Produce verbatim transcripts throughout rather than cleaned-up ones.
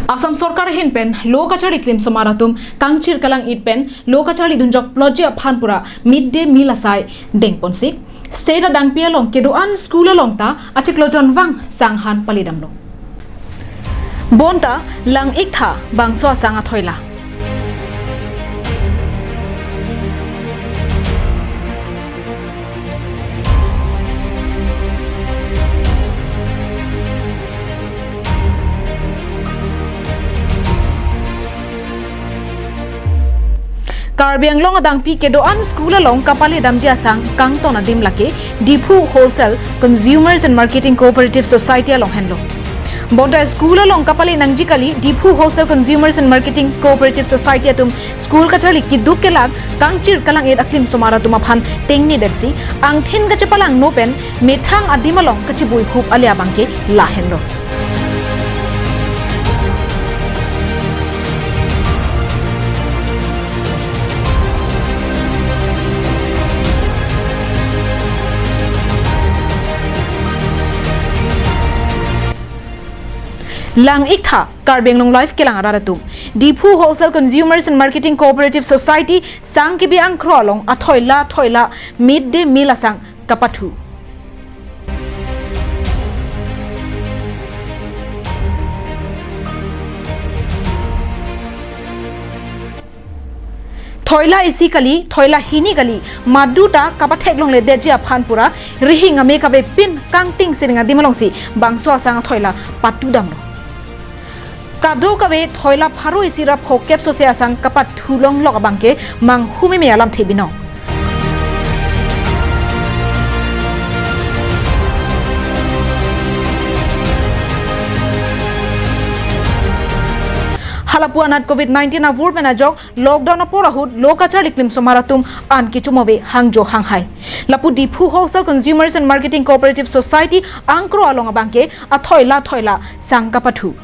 Assam Sorkar ahin pen lo kacharli klim osomar atum kangchir kalang-it pen lo kacharli dunjok plotji aphan pura mid day meal asai dengponsi state adangpi along kedo-an school along ta achiklo jonvang sanghan paledamlo. Bonta lang-iktha bangso asang athoila. Karbi Anglong adangpi kedo-an school along kapaledamji asang kangton adim lake Diphu Wholesale Consumers and Marketing Cooperative Society along henlo. Bonta school along kapale nangji kali, Diphu Wholesale Consumers and Marketing Cooperative Society atum school kacharli keduk kelak kangchir kalang-it aklim osomar atum aphan tengnedetsi angthin kachepalangno pen methang adim along kachibuihup ale abangke lahenlo. Lang-iktha Karbi Anglong Live kelang arat atum. Diphu Wholesale Consumers and Marketing Cooperative Society sang kebi angkro along athoila thoila mid day meal asang kapathu. Thoila isi kali, thoila hini kali, maduta kapatheklongledetji aphan pura rihing ame kavepin kangting siring adim alongsi bangso asang athoila patudamlo. Kadokave thoila pharo isi ra phokep sose asang kapathulonglok abangke manghumeme alamthe binong. Halapu anat covid nineteen avur pen ajok lockdown apor ahut lo kacharli klim osomar atum an kechomove hangjo hanghai. Lapu Diphu Wholesale Consumers and Marketing Cooperative Society angkro along abangke athoila thoila sang kapathu.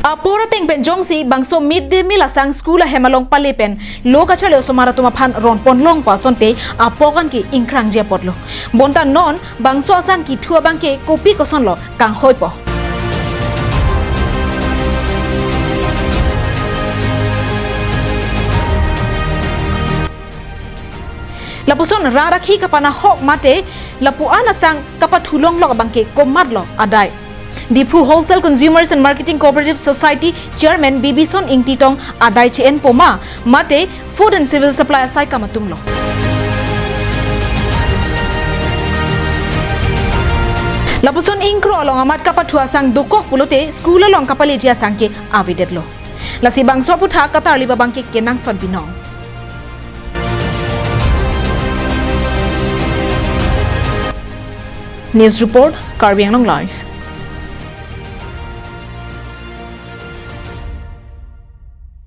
Apor ateng pen jongsi bangso mid day meal asang school ahem along pale pen lo kacharli osomar atum aphan ronponlongpo asonte apok anke ingkrangji apotlo. Bonta non bangso asang kethu abangke kopi kosonlo kanghoipo. Lapuson rat akhei kapanahok mate lapu-an asang kapathulonglok abangke komatlo adai. Diphu Wholesale Consumers and Marketing Cooperative Society Chairman Bibison Ingti tong adai che-enpo ma, mate Food and Civil Supply asai kam atumlo. Lapuson ingkro along amat kapathu asang dokok pulote school along kapaleji asang ke avedetlo. Lasi bangso aputhak katarlip abangke kenangsot binong. News report, Karbi Anglong Live.